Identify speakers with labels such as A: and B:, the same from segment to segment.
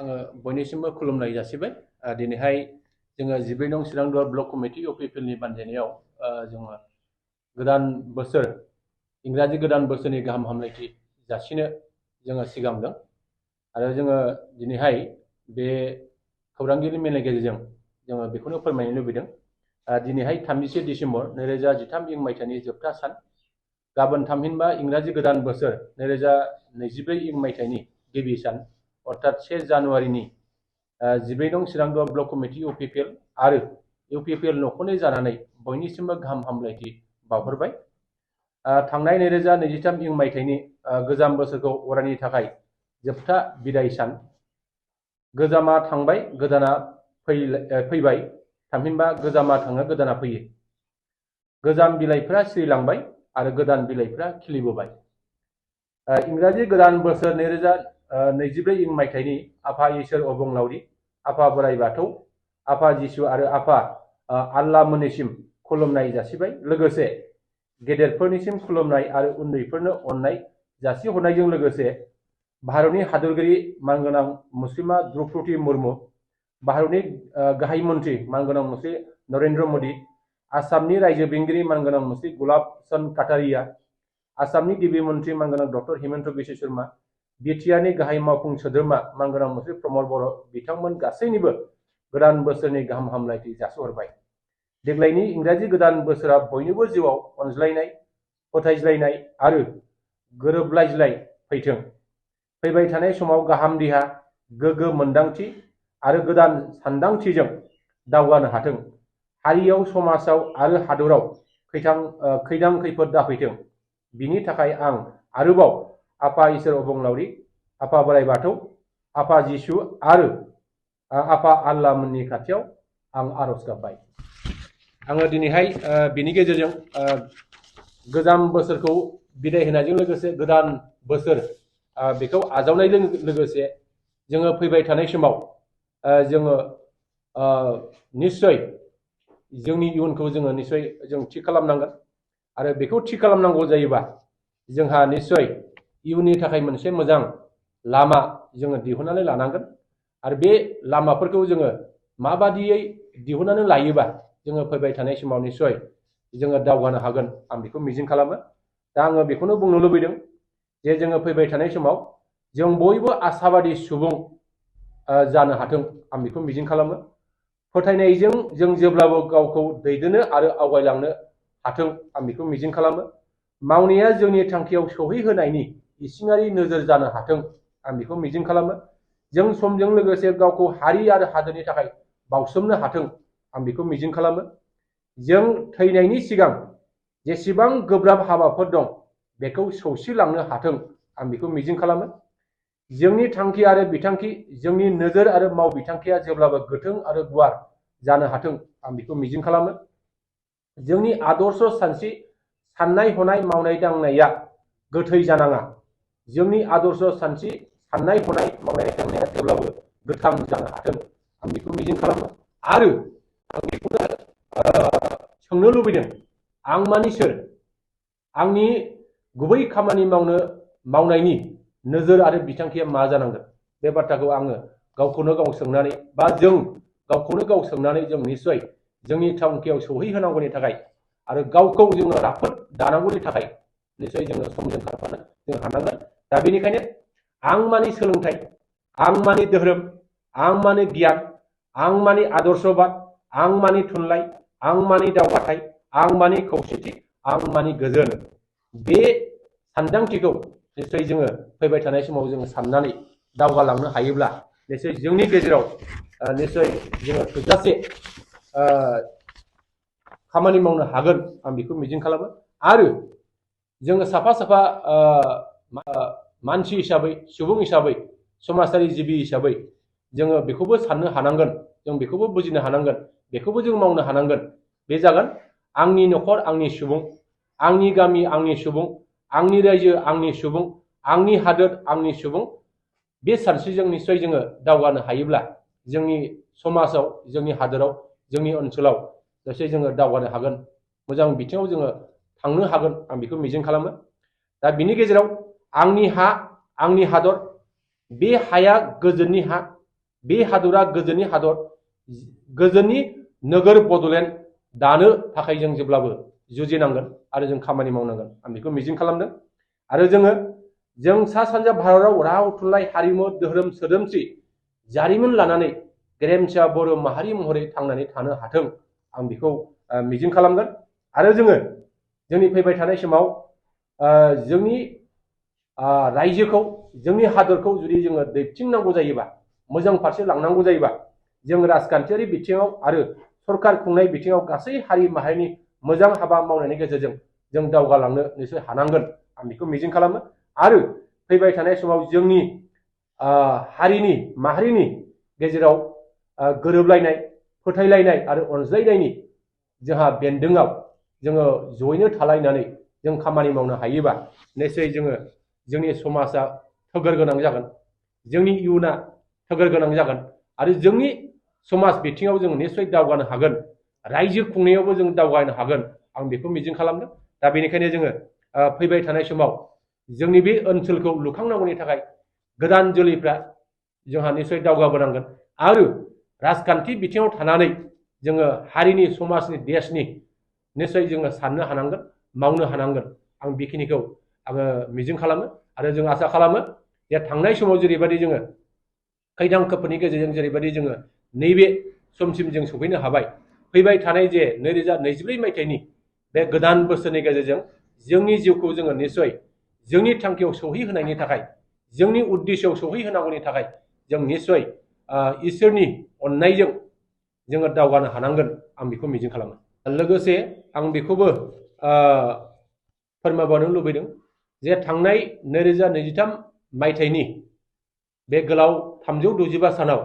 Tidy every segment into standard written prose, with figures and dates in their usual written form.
A: आङो बयनिसिमबो खुलुमनाय जासिबाय। दिनैहाय जोङो 14 नं चिरांदुवार ब्लक कमिटि UPPLनि बानजायनायाव जोङो गोदान बोसोर इंराजि गोदान बोसोरनि गाहाम हामलायथि जासिनो जोङो सिगांदों आरो जोङो दिनैहाय बे खौरांगिरि मेलनि गेजेरजों जोङो बेखौनो फोरमायनो लुबैदों। दिनैहाय 31 डिसेम्बर 2013 इं मायथाइनि जोबथा सान। गाबोन थामहिनबा इंराजि गोदान बोसोर 2024 इं मायथाइनि गिबि सान अर्थात 1 जानुवारिनि 14 नं चिरांदुवार ब्लक कमिटि UPPL आरो UPPL नखरनि जानानै बयनिसिमबो गाहाम हामलायथि बावहरबाय। थांनाय 2023 इं मायथाइनि गोजाम बोसोरखौ अरायनि थाखाय जोबथा बिदाय सान। गोजामा थांबाय गोदाना फैबाय, थामहिनबा गोजामा थाङो गोदाना फैयो। गोजाम बिलाइफोरा सिरिलांबाय आरो गोदान बिलाइफोरा खिलिबोबाय। इंराजि गोदान बोसोर 2024 इं मायथाइनि आफा इसोर अबंलावरि, आफा बोराइ बाथौ, आफा जिसु आरो आफा आल्लाह मोननिसिम खुलुमनाय जासिबाय। लोगोसे गेदेरफोरनिसिम खुलुमनाय आरो उन्दैफोरनो अननाय जासिहरनायजों लोगोसे भारतनि हादरगिरि मानगोनां मुस्लिमा द्रौपदी मुर्मु, भारतनि गाहाय मन्त्रि मानगोनां मुस्रि नरेन्द्र मोदी, आसामनि रायजो बेंगिरि मानगोनां मुस्रि गुलाब चंद काटारिया, आसामनि गिबि मन्त्रि मानगोनां डक्टर हिमन्त बिश्व शर्मा, बिटिआरनि गाहाय मावफुं सोद्रोमा मानगोनां मुस्रि प्रमद बर' बिथांमोन गासैनिबो गोदान बोसोरनि गाहाम हामलायथि जासिहरबाय। देग्लायनि इंराजि गोदान बोसोरा बयनिबो जिउआव अनज्लायनाय, फोथायज्लायनाय आरो गोरोबलायज्लाय फैथों। फैबाय थानाय समाव गाहाम देहा, गोग्गो मोन्दांथि आरो गोदान सानदांथिजों दावगानो हाथों। हारियाव, समाजाव आरो हादराव खैदां खैफोद दाफैथों। बिनि थाखाय आं आरोबाव आफा इसोर अबंलावरि, आफा बोराइ बाथौ, आफा जिसु आरो आफा आल्लाह मोननि खाथियाव आं आरज गाबबाय। आङो दिनैहाय बिनि गेजेरजों गोजाम बोसोरखौ बिदाय होनायजों लोगोसे गोदान बोसोर बेखौ आजावनायजों लोगोसे जोङो फैबाय थानाय समाव जोङो निश्चय जोंनि इयुनखौ जोङो निश्चय जों थि खालामनांगोन आरो बेखौ थि खालामनांगौ जायोबा जोंहा निश्चय इयुननि थाखाय मोनसे मोजां लामा जोङो दिहुननानै लानांगोन आरो बे लामाफोरखौ जोङो माबादियै दिहुननानै लायोबा जोङो फैबाय थानाय समाव निश्चय जोङो दावगानो हागोन आं बेखौ मिजिं खालामो। दा आङो बेखौनो बुंनो लुबैदों जे जोङो फैबाय थानाय समाव जों बयबो आसाबादि सुबुं जानो हाथों आं बेखौ मिजिं खालामो। फोथायनायजों जों जेब्लाबो गावखौ दैदेननो आरो आवगायलांनो हाथों आं बेखौ मिजिं खालामो। मावनाया जोंनि थांखियाव सौहैहोनायनि इसिङारि नोजोर जानो हाथों आं बेखौ मिजिं खालामो। जों समजों लोगोसे गावखौ हारि आरो हादोरनि थाखाय बावसोमनो हाथों आं बेखौ मिजिं खालामो। जों थैनायनि सिगां जेसेबां गोब्राब हाबाफोर दं बेखौ सौसिलांनो हाथों आं बेखौ मिजिं खालामो। जोंनि थांखि आरो बिथांखि, जोंनि नोजोर आरो मावबिथांखिया जेब्लाबो गोथों आरो गुवार जानो हाथों आं बेखौ मिजिं खालामो। जोंनि आदर्श सानस्रि, साननाय हनाय, मावनाय दांनाया गोथै जानाङा। जोंनि आदर्श सानस्रि, साननाय हनाय, मावनाय दांनाया जेब्लाबो गोथां जानो हाथों आं बेखौ मिजिं खालामो। आरो आं बेखौनो सोंनो लुबैदों, आं मानि सोर? आंनि गुबै खामानि मावनायनि नोजोर आरो बिथांखिया मा जानांगोन? बे बाथ्राखौ आङो गावखौनो गाव सोंनानै बा जों गावखौनो गाव सोंनानै जों निश्चय जोंनि थांखियाव सौहैहोनांगौनि थाखाय आरो गावखौ जोङो राफोद दानांगौनि थाखाय निश्चय जोङो समजों खारफानो जों हानांगोन। दा बेनिखायनो आं मानि सोलोंथाइ, आं मानि धोरोम, आं मानि गियान, आं मानि आदर्शबाद, आं मानि थुनलाइ, आं मानि दावगाथाय, आं मानि खौसेथि, आं मानि गोजोन, बे सानदांथिखौ निश्चय जोङो फैबाय थानाय समाव जोङो साननानै दावगालांनो हायोब्ला निश्चय जोंनि गेजेराव निश्चय जोङो थोजासे खामानि मावनो हागोन आं बेखौ मिजिं खालामो। आरो जोङो साफा साफा मानसि हिसाबै, सुबुं हिसाबै, समाजारि जिबि हिसाबै जोङो बेखौबो साननो हानांगोन, जों बेखौबो बुजिनो हानांगोन, बेखौबो जों मावनो हानांगोन। बे जागोन आंनि न'खर आंनि सुबुं, आंनि गामि आंनि सुबुं, आंनि रायजो आंनि सुबुं, आंनि हादोर आंनि सुबुं। बे सानस्रिजों निश्चय जोङो दावगानो हायोब्ला जोंनि समाजाव, जोंनि हादोराव, जोंनि ओनसोलाव निश्चय जोङो दावगानो हागोन, मोजां बिथिङाव जोङो थांनो हागोन आं बेखौ मिजिं खालामो। दा बिनि गेजेराव आंनि हा, आंनि हादर, बे हाया गोजोननि हा, बे हादरा गोजोननि हादर, गोजोननि नोगोर बड'लेण्ड दानो थाखाय जों जेब्लाबो जुजिनांगोन आरो जों खामानि मावनांगोन आं बेखौ मिजिं खालामदों। आरो जों सा सानजा भारताव राव थुनलाइ हारिमु धोरोम सोदोमस्रि जारिमिन लानानै गेरेमसा बर' माहारि महरै थांनानै थानो हाथों आं बेखौ मिजिं खालामगोन। आरो जोंनि फैबाय थानाय समाव जोंनि रायजोखौ, जोंनि हादरखौ जुदि जोङो दैथिंनांगौ जायोबा, मोजां फारसे लांनांगौ जायोबा, जों राजखान्थियारि बिथिङाव आरो सरकार खुंनाय बिथिङाव गासै हारि माहारिनि मोजां हाबा मावनायनि गेजेरजों जों दावगालांनो निसय हानांगोन आं बेखौ मिजिं खालामो। आरो फैबाय थानाय समाव जोंनि हारिनि माहारिनि गेजेराव गोरोबलायनाय, फोथायलायनाय आरो अनज्लायनायनि जोंहा बेन्दोंआव जोङो जयैनो थालायनानै जों खामानि मावनो हायोबा निसय जोंनि समाजा थोगोर गोनां जागोन, जोंनि इयुना थोगोर गोनां जागोन आरो जोंनि समाज बिथिङाव जों निसय दावगानो हागोन, रायजो खुंनायावबो जों दावगानो हागोन आं बेखौ मिजिं खालामदों। दा बेनिखायनो जोङो फैबाय थानाय समाव जोंनि बे ओनसोलखौ लुखांनांगौनि थाखाय गोदान जोलैफ्रा जोंहा निसय दावगाबोनांगोन आरो राजखान्थि बिथिङाव थानानै जोङो हारिनि, समाजनि, देशनि निसय जोङो साननो हानांगोन, मावनो हानांगोन आं बेखिनिखौ आङो मिजिं खालामो। आरो जों आसा खालामो जे थांनाय समाव जेरैबायदि जोङो खैदां खैफोदनि गेजेरजों जेरैबायदि जोङो नैबे समसिम जों सफैनो हाबाय, फैबाय थानाय जे 2024 मायथाइनि बे गोदान बोसोरनि गेजेरजों जोंनि जिउखौ जोङो निसय जोंनि थांखियाव सौहैहोनायनि थाखाय, जोंनि उद्देश्यआव सौहैहोनांगौनि थाखाय जों निसय इसोरनि अननायजों जोङो दावगानो हानांगोन आं बेखौ मिजिं खालामो। लोगोसे आं बेखौबो फोरमायबावनो लुबैदों जे थांनाय 2023 मायथाइनि बे गोलाव 365 सानाव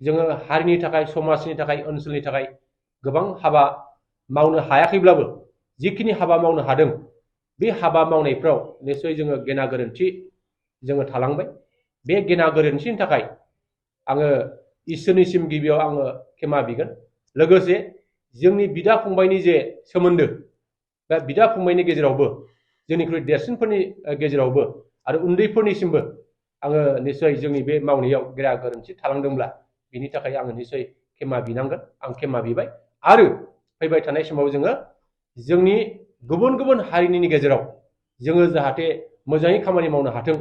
A: जोङो हारिनि थाखाय, समाजनि थाखाय, ओनसोलनि थाखाय गोबां हाबा मावनो हायाखैब्लाबो जिखिनि हाबा मावनो हादों बे हाबा मावनायफ्राव निसय जोङो गेना गोरोन्थि जोङो थालांबाय। बे गेना गोरोन्थिनि थाखाय आङो इसोरनिसिम गिबियाव आङो क्षमा बिगोन। लोगोसे जोंनि बिदा फंबायनि जे सोमोन्दो, बे बिदा फंबायनि गेजेरावबो, जोंनिख्रुइ देरसिनफोरनि गेजेरावबो आरो उन्दैफोरनिसिमबो आङो निसय जोंनि बे मावनायाव गेना गोरोन्थि थालांदोंब्ला बिनि थाखाय आङो निसय क्षमा बिनांगोन, आं क्षमा बिबाय। आरो फैबाय थानाय समाव जोङो जोंनि गुबुन गुबुन हारिनि गेजेराव जोङो जाहाथे मोजाङै खामानि मावनो हाथों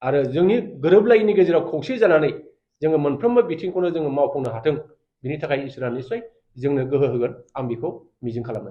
A: आरो जोंनि गोरोबलायैनि गेजेराव खौसे जानानै जोङो मोनफ्रोमबो बिथिंखौनो जोङो मावफुंनो हाथों, बिनि थाखाय इसोरा निसय जोंनो गोहो होगोन आं बेखौ मिजिं खालामो।